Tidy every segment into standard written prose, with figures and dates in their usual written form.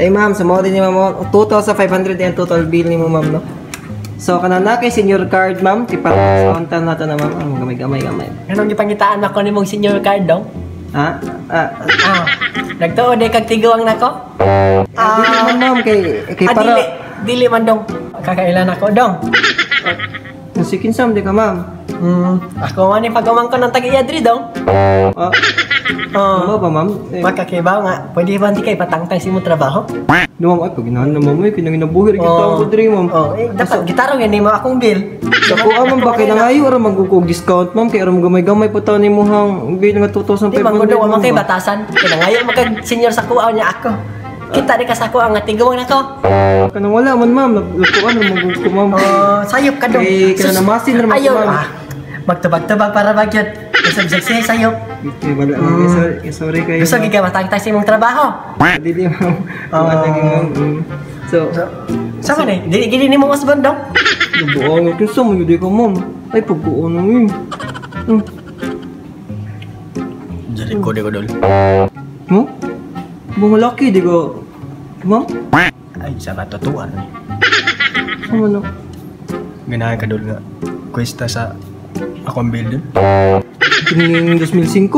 Ay ma'am, sa mo din ni ma'am, 2,500 ang total bill ni mo ma'am, no? So, kanana kay senior card ma'am, tipa-discountan nato na ma'am. Ang gamay-gamay-gamay. Anong gipangitaan ako nimong senior card dong? Ha? Ah, Ah, nagtuo di kag tiguang nako? ah, dili man ma'am, kay, kay Ah, para... dili, dili man dong. Kakailan ako dong. Sige sam, di ka ma'am. Ako man ni pag-umangkon ng tag-iya diri dong. Ah, Oh. ano ba ma'am? Eh, Makakibaw nga, pwede ba hindi kay patangtang si mo trabaho? No, ma'am, ay, pag ginahan na ma'am, ay, kinanginabuhi, rin kita ko diri ma'am. Oh, eh, dapat gitarong yan nimo akong bill. Sa kuha ma'am, ba kay nangayo, aram magkukog discount ma'am, kay aram gamay-gamay pa taon ni mo hang bill nga 2,500. Di man ko daw, ma'am, man kay ba? batasan. Kaya ngayon magkag senior sa kuha niya ako. Kita di ka sa kuha nga tiguang nako. Kanang wala man ma'am, nagkuhan na magkukog ma'am. Oh, sayop ka dong. Kay kana namasin ra man Ayaw, ma'am. ah. Magtubag-tubag para bagyot. Kasabsag sayop. Eh, wala ma'am, eh, sorry, eh, sorry kayo. Gusto Ma'am. gid ka matangtang sa imong trabaho. Dili ma'am. Kuha na gyud, ma'am. So, Sama ni, dili gid nimo husband dong. nabuang ako sa mo, di ka ma'am. Ay, pagkuon na yun. Jari ko di ko dol. Mo? Bunga laki, di ka. Ma'am? Ay, sa katotohan. Sama na. Ganahan ka dol nga. Kwesta sa akong bill dun. Kining 2005?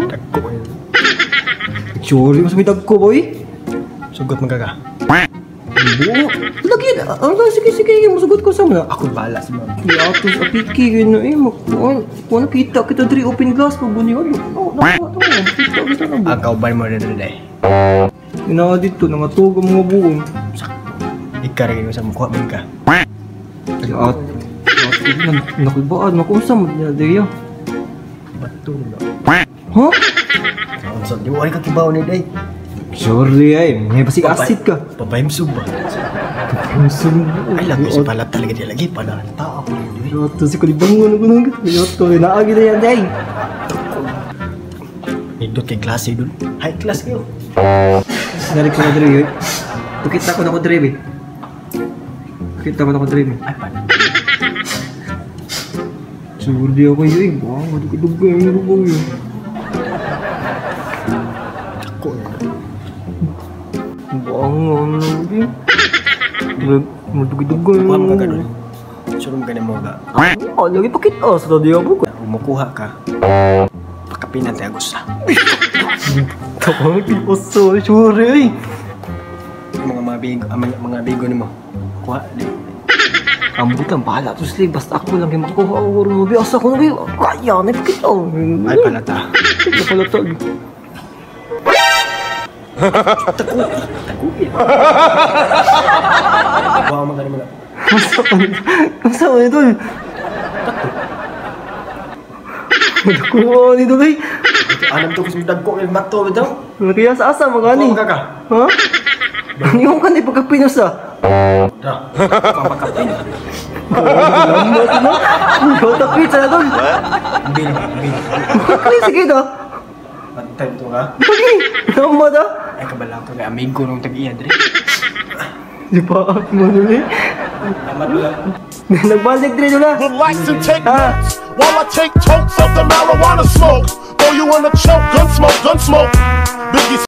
Dagko kayo. Sorry, mas may dagko, boy. Sugot man ka. Buo. Lagi, ano, sige, sige, musugot ko sa mga. Ako bahala sa mga. Di ato sa piki, yun na eh. Magkuhan, kuhan, kita kita diri open glass, pag bunyo. Ano, ano, kita kita na ba? Ang kauban mo na dun eh. Ina dito, nangatug ang mga buong. Ikaw rin sa mukha man ka. Di ato, nakulbaan, makusa mo niya, diya. Bato na. Ha? Unsa di mo ay kakibaw ni day. Sorry ay, may basig acid ka. Pabayimsug ba? Sumbo. Ay lagi sa pala talaga di lagi pala tao ako ni. Ato si kulibangon ko nang ato naagi na yan day. Nindot kay klase dun. High class kayo. Nari ko na diri. Pakita ko na ko diri. Kita ko na ko diri. Ay pala. Siguro di ako yun. Wow, madugay yung lubong yun. Ako. Buang ano di. Madugay-dugay. Kuha mo ka dun. Sure mo ka na mo ga. Ah, lagi pakita sa tadi ako. Umukuha ka. Pakapinan tayo gusto. Kapag piposo, sure ay. Mga bigo, mga bigo nimo. Kuha di. Ambot ang bahala to sleep. Basta ako lang kay makuha ako ro. Bi asa ko na bi. Kaya na pakita. Ay pala ta. Ay pala ta. Taku. Taku. Kuha mo ka nimo. Asa man ito? Nakuha ni Dulay. Alam to kasi dagko kay bato bitaw. Kaya sa asa magani? Kuha ka. Ha? Ano yung kanay pagkapinos ah? Ra. Papakapin. Lamot mo? Tapit sa dol. Bil, bil. Okay, sige do. Pantay to ka. Okay, lamot ah. Ay kabalaw ka kay amigo nung tag-iya dre. Di pa mo duli. Lamat mo lang. Nagbalik dre dula. Relax and take Ah. notes while I take tokes of the marijuana smoke. Throw you in a choke, gun smoke, gun smoke. Biggie